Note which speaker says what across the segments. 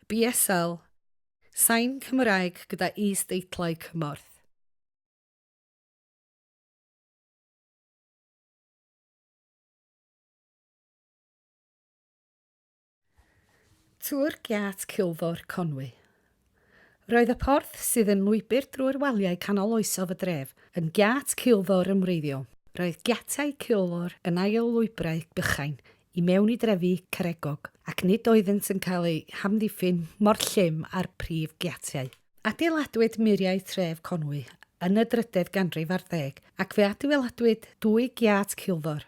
Speaker 1: BSL, Sain Cymraeg gyda is-deitlau cymorth. Tŵr Giât Cilfor, Conwy. Roedd y porth, sydd yn lwybr drwy'r waliau canol oesodd y dref, yn giât cilfor yn wreiddiol. Roedd giatau cilfor yn ail lwybrau bychain i mewn i drefi caregog, ac nid oeddynt yn cael eu hamddiffyn mor llym â'r prif giatiau. Adeiladwyd muriau tref Conwy yn y drydedd ganrif ar ddeg, ac fe adeiladwyd dwy giât cilfor.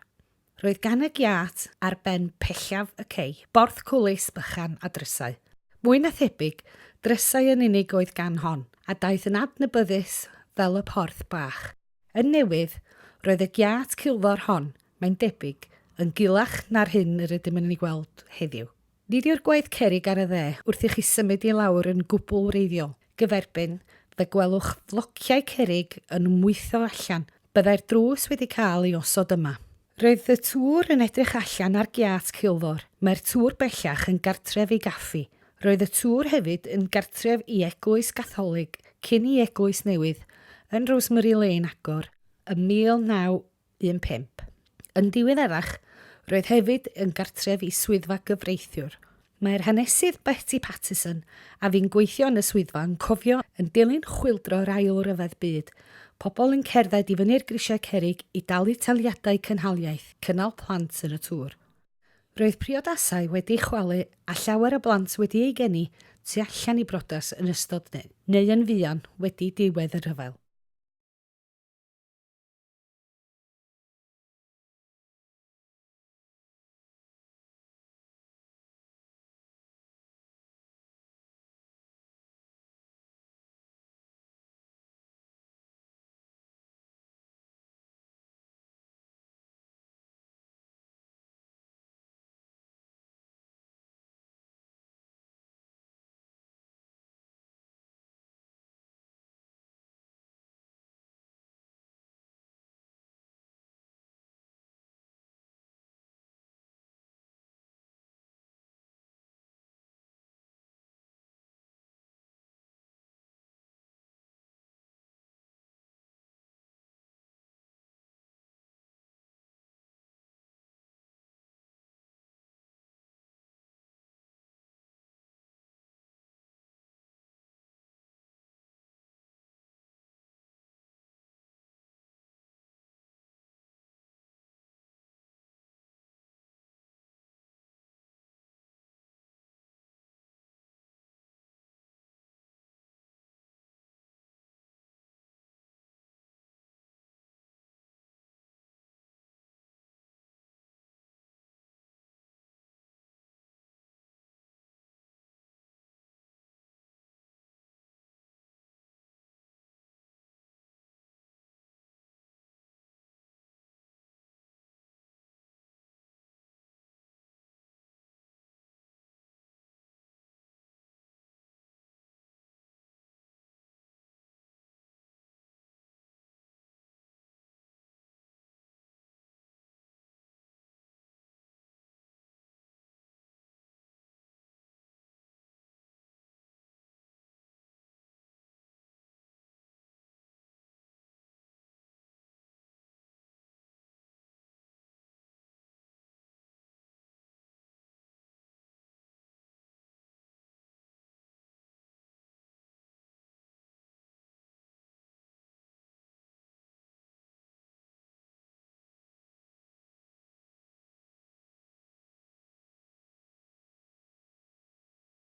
Speaker 1: Roedd gan y giât, ar ben pellaf y cei, borthcwlis bychan a drysau. Mwy na thebyg, drysau yn unig oedd gan hon, a daeth yn adnabyddus fel y Porth Bach. Yn newydd, roedd y giât culfor hon, mae'n debyg, yn gulach na'r hyn yr ydym yn ei gweld heddiw. Nid yw'r gwaith cerrig ar y dde wrth i chi symud i lawr yn gwbl wreiddiol. Gyferbyn, fe gwelwch flociau cerrig yn ymwytho allan. Byddai'r drws wedi cael ei osod yma. Roedd y tŵr yn edrych allan ar giât Cilfor. Mae'r tŵr bellach yn gartref i gaffi. Roedd y tŵr hefyd yn gartref i eglwys Gatholig cyn i eglwys newydd yn Rosemary Lane agor ym 1915. Yn ddiweddarach, roedd hefyd yn gartref i swyddfa gyfreithiwr. Mae'r hanesydd Betty Pattison, a fu'n gweithio yn y swyddfa, yn cofio yn dilyn chwyldro'r Ail Ryfel Byd, pobl yn cerdded i fyny'r grisiau cerrig i dalu taliadau cynhaliaeth cynnal plant yn y tŵr. Roedd priodasau wedi chwalu a llawer o blant wedi eu geni tu allan i brodas yn ystod neu yn fuan wedi diwedd y rhyfel.